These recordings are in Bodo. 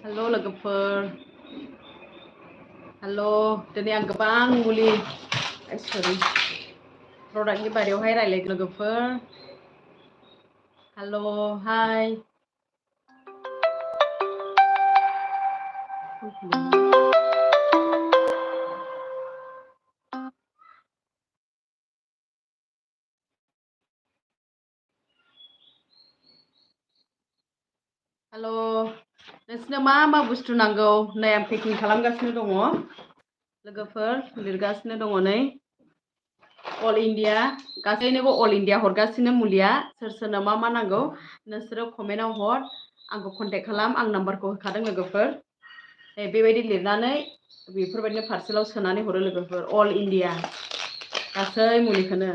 Halo logofer. Halo, दिनै आं गोबां मुलि sorry प्रडाक्टनि बारेयावहाय रायलायगोन लोगोफोर. Halo, hi. Halo, नोंसोरनो मा बुस्थु नांगौ? नै आं पेकिं खालामगासिनो दङ. लोगोफोर लिरगासिनो दङ नै. अल इन्डिया गासैनोबो अल इन्डिया हरगासिनो मुलिया. सोरनो मा नांगौ नोंसोरो कमेन्टआव हर. आंखौ कन्टेक्ट खालाम. आं नाम्बारखौ होखादों लोगोफोर. बेबायदि लिरनानै बेफोरबायदिनो पार्सेलाव सोनानै हरो लोगोफोर. अल इन्डिया गासै मुलिखौनो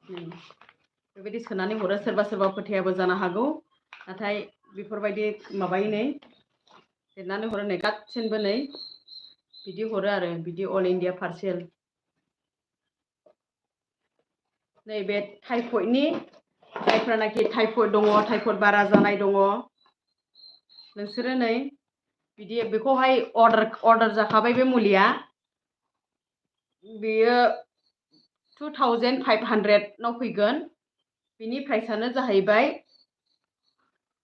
बेबायदि सोनानै हरो. सोरबा फोथायाबो जानो हागौ, नाथाय बेफोरबायदि माबायो नै लिरनानै हरो नै गासिनबो नै बिदि हरो आरो बिदि अल इन्डिया पार्सेल. नैबे टाइफयडनि जायफ्रानाखि टाइफयड दङ, टाइफयड बारा जानाय दङ, नोंसोरो नै बिदि बेखौहाय अर्डार जाखाबाय. बे मुलिया बेयो 2500 फैगोन. बिनि प्राइसआनो जाहैबाय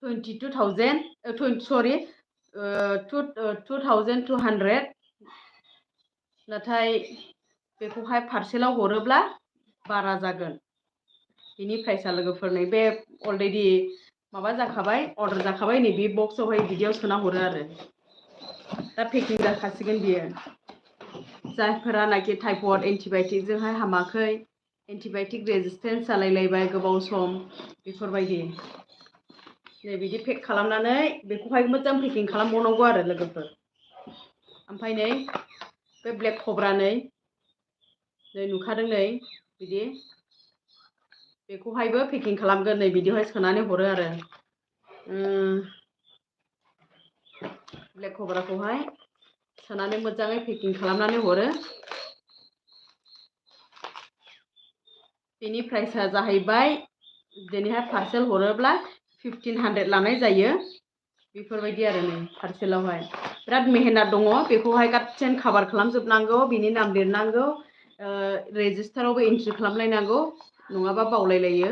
2200. नाथाय बेखौहाय पार्सेलाव हरोब्ला बारा जागोन. बिनि प्राइसआ लोगोफोर नै बे अलरेडि माबा जाखाबाय, अर्डार जाखाबाय. नैबे बक्सआवहाय बिदियाव सोना हरो आरो दा पेकिं जाखासिगोन बियो. जायफोरानाखि टाइफयड एन्टिबायटिकजोंहाय हामाखै, एन्टिबायटिक रेजिस्टेन्स जालायलायबाय गोबाव सम, बेफोरबायदि नै बिदि पेक खालामनानै बेखौहाय मोजां पेकिं खालामबावनांगौ आरो लोगोफोर. ओमफ्राय नै बे ब्लेक कब्रा नै नुखादों नै बिदि बेखौहायबो पेकिं खालामगोन. नै बिदिहाय सोनानै हरो आरो ब्लेक कब्राखौहाय सोनानै मोजाङै पेकिं खालामनानै हरो. बेनि प्राइसआ जाहैबाय दिनैहाय पार्सेल हरोब्ला 1500 लानाय जायो. बेफोरबायदि आरो नै पार्सेलावहाय बिराद मेहनत दङ. बेखौहाय गासिन काभार खालामजोबनांगौ, बिनि नाम लिरनांगौ, रेजिस्टारावबो एन्ट्रि खालामलायनांगौ, नङाबा बावलायलायो.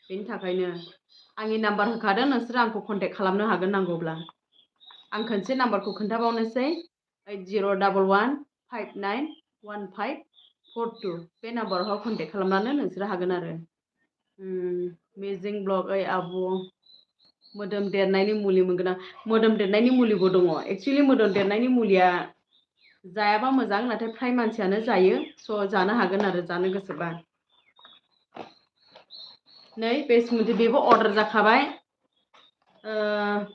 बेनि थाखायनो आंनि नाम्बार होखादों. नोंसोरो आंखौ कन्टेक्ट खालामनो हागोन नांगौब्ला. आं खनसे नाम्बारखौ खोन्थाबावनोसै. 8011591542 बे नाम्बारावहाय कन्टेक्ट खालामनानै नोंसोरो हागोन आरो. मिजिं ब्लग ओइ आब' मोदोम देरनायनि मुलि मोनगोन आं. मोदोम देरनायनि मुलिबो दङ. एक्सुवेलि मोदोम देरनायनि मुलिया जायाबा मोजां, नाथाय फ्राय मानसियानो जायो. स' जानो हागोन आरो जानो गोसोबा. नै बे स्मुदि बेबो अर्डार जाखाबाय.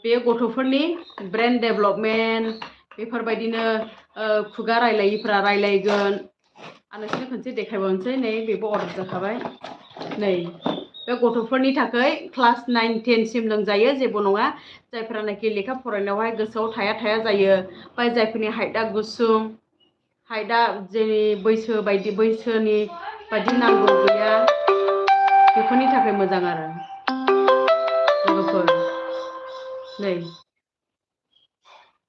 बे गथ'फोरनि ब्रेन डेभेलपमेन्ट, बेफोरबायदिनो खुगा रायलायिफ्रा रायलायगोन. आं नोंसोरनो खनसे देखायबावनोसै. नै बेबो अर्डार जाखाबाय. नै बे गथ'फोरनि थाखाय क्लास 9-10 सिम लोंजायो, जेबो नङा. जायफोरानाखि लेखा फरायनायावहाय गोसोआव थाया जायो, ओमफ्राय जायफोरनि हाइटआ गुसुं, हाइटआ जेरै बैसोनि बायदि नांगौ गैया, बेफोरनि थाखाय मोजां आरो लोगोफोर. नै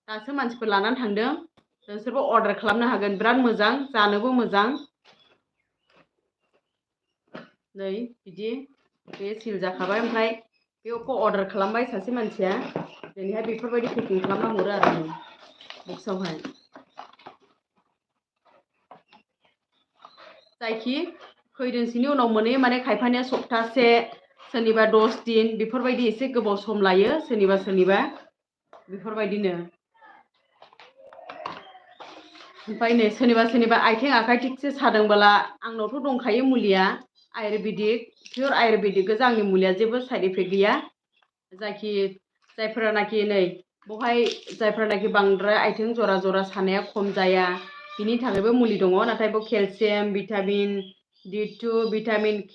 दासो मानसिफोर लानानै थांदों. नोंसोरबो अर्डार खालामनो हागोन. बिराद मोजां, जानोबो मोजां. नै बिदि बे सिल जाखाबाय. ओमफ्राय बेखौ अर्डार खालामबाय सासे मानसिया. दिनैहाय बेफोरबायदि पेकिं खालामना हरो आरो बक्सआवहाय. जायखि खैदिनसोनि उनाव मोनहैयो, माने खायफानिया सप्तासे, सोरनिबा 10 दिन, बेफोरबायदि एसे गोबाव सम लायो सोरनिबा बेफोरबायदिनो. ओमफ्राय नै सोरनिबा आथिं आखाइ थिगसे सादोंबोला आंनावथ' दंखायो मुलिया आयुर्वेदिक, पियर आयुर्वेदिक गोजा. आंनि मुलिया जेबो साइड इफेक्ट गैया. जायफोरानाखि नै बेवहाय जायफोरानाखि बांद्राय आथिं जरा सानाया खम जाया, बिनि थाखायबो मुलि दङ. नाथाय बेयाव calcium, vitamin D2, vitamin K,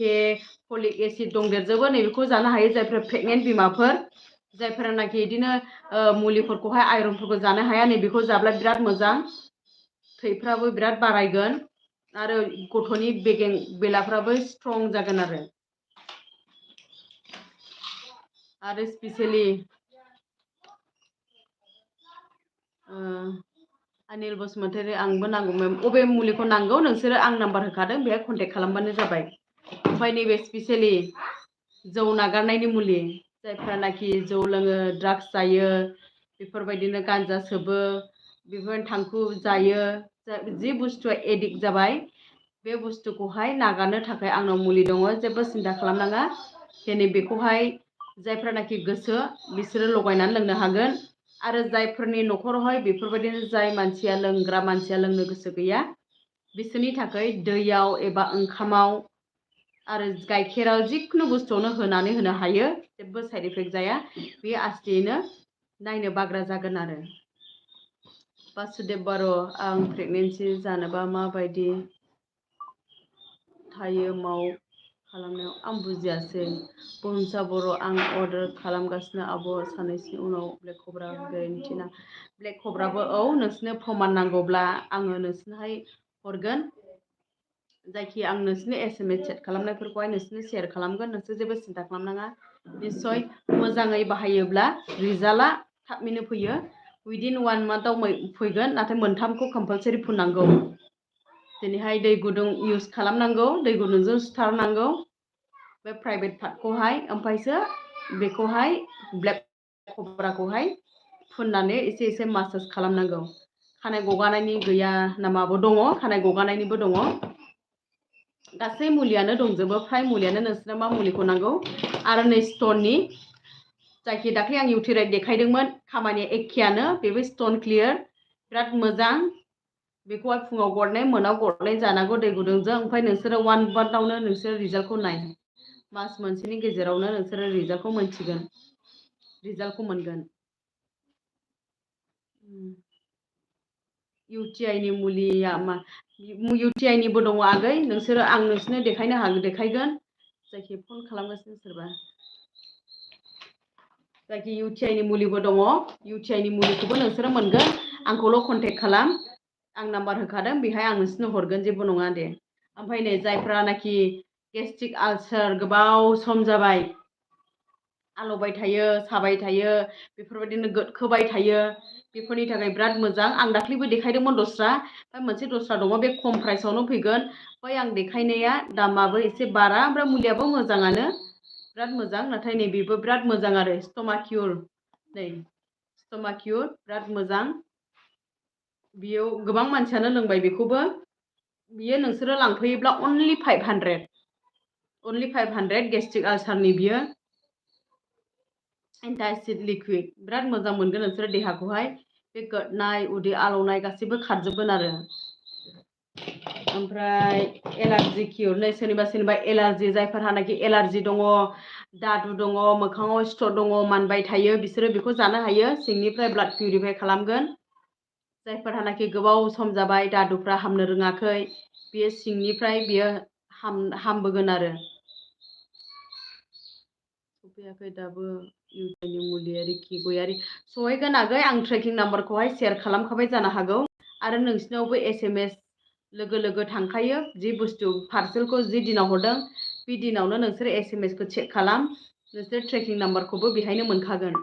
folic acid दंदेरजोबो. नैबेखौ जानो हायो जायफोरा प्रेगनेन्ट बिमाफोर, जायफोरानाखि बिदिनो मुलिफोरखौहाय आयरनफोरखौ जानो हाया. नैबेखौ जाब्ला बिराद मोजां. थैफ्राबो बिराद बारायगोन आरो गथ'नि बेलाफ्राबो स्ट्रं जागोन आरो स्पेसियेलि अनिल बसुमतारी आंबो नांगौमोन अबे मुलिखौ नांगौ नोंसोरो आं नाम्बार होखादों बेहाय कन्टेक्ट खालामबानो जाबाय। ओमफ्राय नैबे स्पेसियेलि जौ नागारनायनि मुलि जायफ्रानाखि जौ लोङो ड्राग्स जायो बेफोरबायदिनो गान्जा सोबो बेफोर थांखु जायो जि बुस्थुआ एडिक्ट जाबाय बे बुस्थुखौहाय नागारनो थाखाय आंनाव मुलि दङ जेबो सिन्था खालामनाङा। दिनै बेखौहाय जायफ्रानाखि गोसो बिसोरो लगायनानै लोंनो हागोन आरो जायफोरनि न'खरावहाय बेफोरबायदिनो जाय मानसिया लोंग्रा मानसिया लोंनो गोसो गैया बिसोरनि थाखाय दैयाव एबा ओंखामाव आरो गाइखेराव जिखुनु बुस्थुआवनो होनानै होनो हायो जेबो साइड इफेक्ट जाया बे आस्थियैनो नायनो बाग्रा जागोन आरो। बासुदेब बर' आं प्रेगनेन्सि जानोबा माबायदि थायो खालामनायाव आं बुजियासै। बुहुमसा बर' आं अर्डार खालामगासिनो आब' साननैसोनि उनाव ब्लेक कब्रा गेरेन्टि ना ब्लेक कब्राबो औ नोंसोरनो प्रमान नांगौब्ला आङो नोंसोरनोहाय हरगोन। जायखि आं नोंसोरनो SMS सेट खालामनायफोरखौहाय नोंसोरनो शेयार खालामगोन नोंसोर जेबो सिन्था खालामनाङा। निस्सय मोजाङै बाहायोब्ला रिजाल्टआ थाबैनो फैयो उइदिन 1 मान्थआव फैगोन नाथाय मोनथामखौ कम्पालसारि फुननांगौ। दिनैहाय दै गुदुं इउज खालामनांगौ दै गुदुंजों सुथारनांगौ बे प्राइभेट पार्टखौहाय ओमफ्रायसो बेखौहाय ब्लेक कब्राखौहाय फुननानै एसे एसे मासाज खालामनांगौ। खानाय गगानायनि गैया नामाबो दङ खानाय गगानायनिबो दङ गासै मुलियानो दंजोबो फ्राय मुलियानो नोंसोरनो मा मुलिखौ नांगौ आरो नै स्टननि जायखि दाख्लै आं इउटिराइट देखायदोंमोन खामानिया एखेयानो बेबो स्टन क्लियार बिराद मोजां। बेखौहाय फुङाव गरनै मोनायाव गरनै जानांगौ दै गुदुंजों ओमफ्राय नोंसोरो 1 मान्थआवनो नोंसोर रिजाल्टखौ नाय मास मोनसेनि गेजेरावनो नोंसोरो रिजाल्टखौ मोनसिगोन रिजाल्टखौ मोनगोन। UTI नि मुलिया मा UTI निबो दङ आगै नोंसोरो आं नोंसोरनो देखायगोन जायखि फन खालामगासिनो सोरबा जायखि UTI नि मुलिबो दङ UTI नि मुलिखौबो नोंसोरो मोनगोन आंखौल' कन्टेक्ट खालाम आं नाम्बार होखादों बेहाय आं नोंसोरनो हरगोन जेबो नङा दे। ओमफ्राय नै जायफ्रानाखि गेस्ट्रिक आलसार गोबाव सम जाबाय आलौबाय थायो साबाय थायो बेफोरबायदिनो गोदखोबाय थायो बेफोरनि थाखाय बिराद मोजां। आं दाख्लैबो देखायदोंमोन दस्रा ओमफ्राय मोनसे दस्रा दङ बे खम प्राइसआवनो फैगोन बै आं देखायनाया दामाबो एसे बारा ओमफ्राय मुलियाबो मोजाङानो बिराद मोजां नाथाय नै बेबो बिराद मोजां आरो स्टमाकिउर नै स्टमाकिउर बिराद मोजां बेयाव गोबां मानसियानो लोंबाय बेखौबो बियो नोंसोरो लांफैयोब्ला अनलि 500 गेस्ट्रिक आलसारनि बियो एन्टासिड लिकुइड बिराद मोजां मोनगोन नोंसोरो देहाखौहाय बे गोदनाय उदै आलौनाय गासैबो खारजोबगोन आरो। ओमफ्राय एलार्जि किउर नै सोरनिबा एलार्जि जायफोरहानाखि एलार्जि दङ दादु दङ मोखाङाव सिथर दङ मानबाय थायो बिसोरो बेखौ जानो हायो सिंनिफ्राय ब्लाड पिउरिफाइ खालामगोन। जायफोरहानाखि गोबाव सम जाबाय दादुफ्रा हामनो रोङाखै बेयो सिंनिफ्राय बियो हामबोगोन आरो। सफैयाखै दाबो UTI नि मुलियारि खि गयारि सहैगोन आगै आं ट्रेकिं नाम्बारखौहाय सेयार खालामखाबाय जानो हागौ आरो नोंसिनावबो SMS लोगो लोगो थांखायो जि बुस्थु पार्सेलखौ जि दिनाव हरदों बे दिनावनो नोंसोर SMS खौ चेक खालाम नोंसोर ट्रेकिं नाम्बारखौबो बेहायनो मोनखागोन।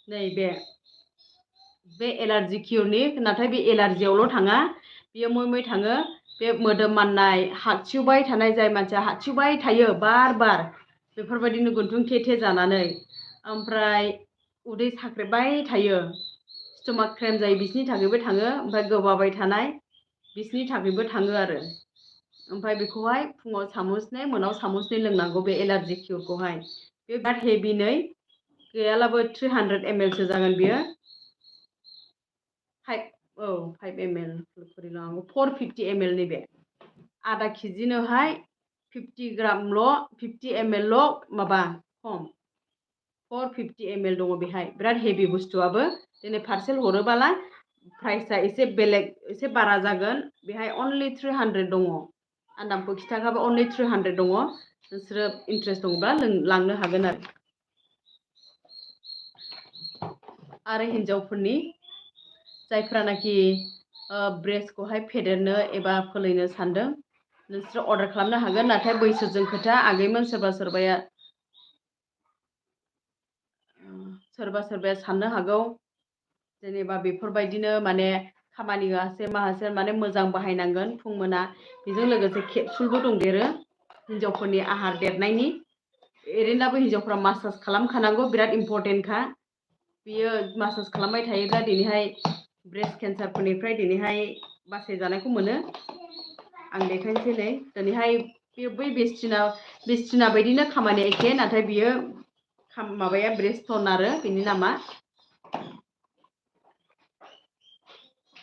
नै बे एलार्जि किउरनि नाथाय बे एलार्जियावल' थाङा बेयो मै थाङो बे मोदोम माननाय हागसिउबाय थानाय जाय मानसिया हागसिउबाय थायो बार बार बेफोरबायदिनो गुन्थुं थे जानानै ओमफ्राय उदै साख्रेबबाय थायो स्टमाक क्रेम जायो बिसोरनि थाखायबो थाङो ओमफ्राय गोबाबाय थानाय बिसोरनि थाखायबो थाङो आरो। ओमफ्राय बेखौहाय फुङाव सामुसनै मोनायाव सामुसनै लोंनांगौ बे एलार्जि किउरखौहाय बे बिराद हेभिनै गैयालाबो 300 ml सो जागोन बियो 5 ml 450 ml नि बे आधा केजिनोहाय 50 ग्रामल' 50 ml ल' माबा खम 450 ml दङ बेहाय बिराद हेभि बुस्थुआबो दिनै पार्सेल हरोबाला प्राइसआ एसे बेलेग एसे बारा जागोन बेहाय अनलि 300 दङ आं दामखौ खिन्थाखाबा अनलि 300 दङ नोंसोरो इन्ट्रेस्ट दङब्ला लांनो हागोन आरो हिन्जावफोरनि जायफ्रानाखि ब्रेस्टखौहाय फेदेरनो एबा फोलैनो सानदों नोंसोरो अर्डार खालामनो हागोन नाथाय बैसोजों खोथा आगैमोन सोरबा सोरबाया साननो हागौ जेनेबा बेफोरबायदिनो माने खामानि होआसे माहासे माने मोजां बाहायनांगोन फुं मोना बेजों लोगोसे केपसुलबो दंदेरो हिन्जावफोरनि आहार देरनायनि ओरैनोबो हिन्जावफ्रा मासाज खालामखानांगौ बिराद इम्परटेन्टखा बियो मासाज खालामबाय थायोब्ला दिनैहाय ब्रेस्ट केन्सारफोरनिफ्राय दिनैहाय बासायजानायखौ मोनो आं देखायनोसै नै दिनैहाय बे बै बेस्टिना बायदिनो खामानि एखे नाथाय बियो माबाया ब्रेस्टन आरो बिनि नामा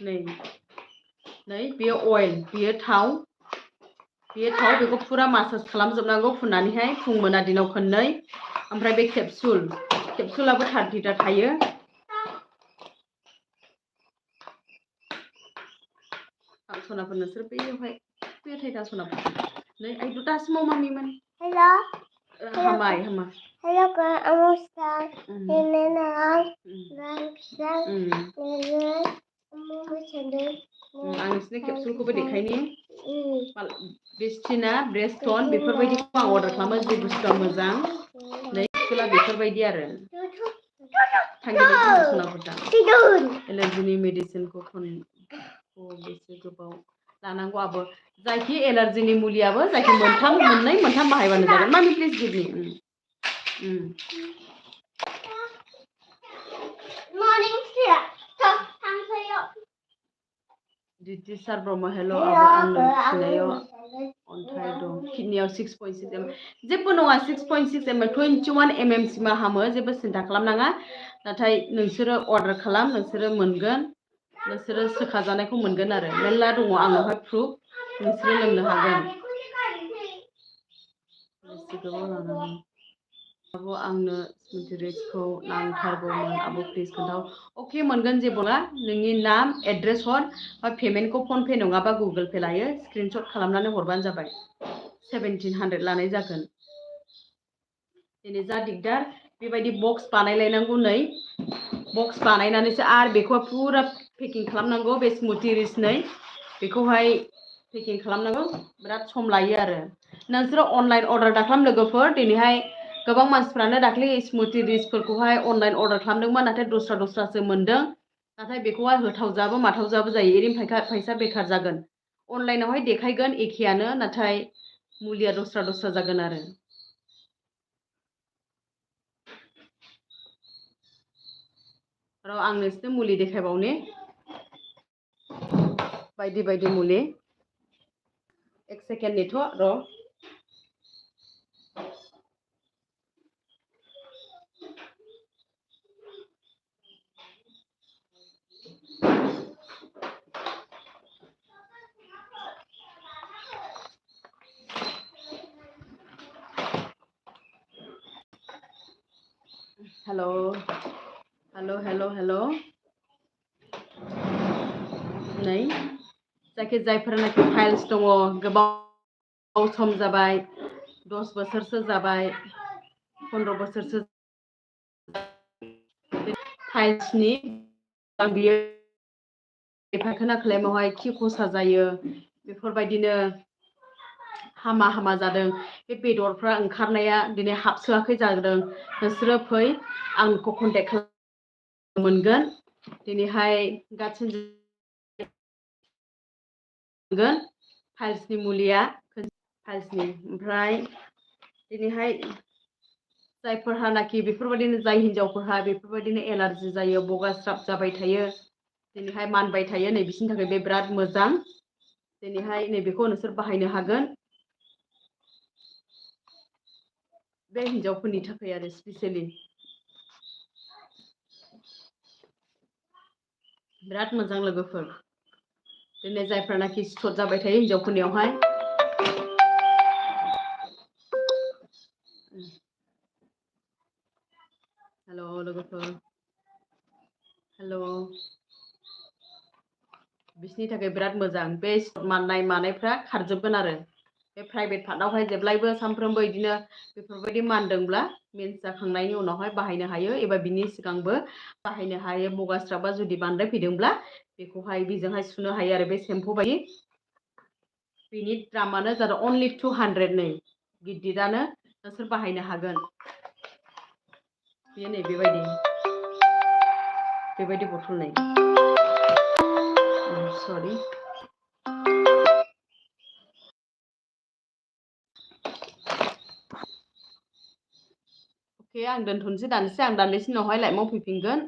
नै बेयो अइल बेयो थाव बेखौ फुरा मासाज खालामजोबनांगौ फुननानैहाय फुं मोना दिनाव खननै ओमफ्राय बे केपसुलाबो 30टा थायो सनाफोर नोंसोर बैयावहाय फैथाय सनाफोर नै आइ दासिमाव मामिमोन हेलो हामाय हामा हेलो नमस्कार आं नोंसोरनि केपसुलखौबो देखायनि बेस्टिना ब्रेस्टन बेफोरबायदिखौ आं अर्डार खालामो जे बुस्थुआ मोजां नै केपसुला बेफोरबायदि आरो एलार्जिनि मेडिसिनखौ बेसे गोबाव लानांगौ आबो जायखि एलार्जिनि मुलियाबो जायखि मोननै मोनथाम बाहायबानो जागोन मामि प्लिज गिभ मी दिति सार ब्रह्म हेल' आबो आंनो खिनायाव अन्थाइ दं किडनियाव 6.6 mm जेबो नङा 6.6 mm 21 mm सिमा हामो जेबो सिन्था खालामनाङा नाथाय नोंसोरो अर्डार खालाम नोंसोरो मोनगोन नोंसोरो सोखाजानायखौ मोनगोन आरो मेल्ला दङ आंनावहाय प्रुफ नोंसोरो लोंनो हागोन आब' आंनो स्मुथिरिसखौ नांथारगौमोन आब' प्लिज खोन्थाव अके मोनगोन जेबो नङा नोंनि नाम एड्रेस हर बा पेमेन्टखौ फनपे नङाबा गुगोल पे लायो स्क्रिनशट खालामनानै हरबानो जाबाय 1700 लानाय जागोन दिनै जा दिगदार बेबायदि बक्स बानायलायनांगौ नै बक्स बानायनानैसो आरो बेखौ फुरा पेकिं खालामनांगौ बे स्मुथिरिस नै बेखौहाय पेकिं खालामनांगौ बिराद सम लायो आरो नोंसोरो अनलाइन अर्डार दाखालाम लोगोफोर दिनैहाय गोबां मानसिफ्रानो दाख्लै स्मुथिरिसफोरखौहाय अनलाइन अर्डार खालामदोंमोन नाथाय दस्रासो मोनदों नाथाय बेखौहाय होथावजाबो माथावजाबो जायो ओरैनो फैसा बेखार जागोन अनलाइनावहाय देखायगोन एखेयानो नाथाय मुलिया दस्रा जागोन आरो आं नोंसोरनो मुलि देखायबावनि बायदि मुलि एक सेकेन्ड नेथ' र' हेल' नै जायखि जायफोरनाखि फाइल्स दङ गोबाव सम जाबाय 10 बोसोरसो जाबाय 15 बोसोरसो फाइल्सनि बियो फायखाना खालामावहाय खि खसा जायो बेफोरबायदिनो हामा जादों बे बेदरफ्रा ओंखारनाया दिनै हाबसोआखै जादों नोंसोरो फै आंखौ कन्टेक्ट खालाम मोनगोन दिनैहाय गासिन मोनगोन फाइल्सनि मुलिया फाइल्सनि ओमफ्राय दिनैहाय जायफोरहानाखि बेफोरबायदिनो जाय हिनजावफोरहा बेफोरबायदिनो एलार्जि जायो बगास्राब जाबाय थायो दिनैहाय मानबाय थायो नै बिसोरनि थाखाय बे बिराद मोजां दिनैहाय नैबेखौ नोंसोर बाहायनो हागोन बे हिनजावफोरनि थाखाय आरो स्पेसियेलि बिराद मोजां लोगोफोर दिनै जायफ्रानाखि सिथर जाबाय थायो हिनजावफोरनियावहाय हेल' लोगोफोर हेल' बिसोरनि थाखाय बिराद मोजां बे माननाय मानायफ्रा खारजोबगोन आरो बे प्राइभेट पार्टआवहाय जेब्लायबो सानफ्रोमबो बिदिनो बेफोरबायदि मानदोंब्ला मेन्स जाखांनायनि उनावहाय बाहायनो हायो एबा बिनि सिगांबो बाहायनो हायो बगास्राबा जुदि बांद्राय फैदोंब्ला बेखौहाय बेजोंहाय सुनो हायो आरो बे सेम्पु बायदि बेनि दामानो जादों अनलि 200 नै गिदिरानो नोंसोर बाहायनो हागोन बेयो नै बेबायदि बेबायदि बथलनै सरि अके आं दोनथ'नोसै दानोसै आं दान्दिसे उनावहाय लाइभ मावफैफिनगोन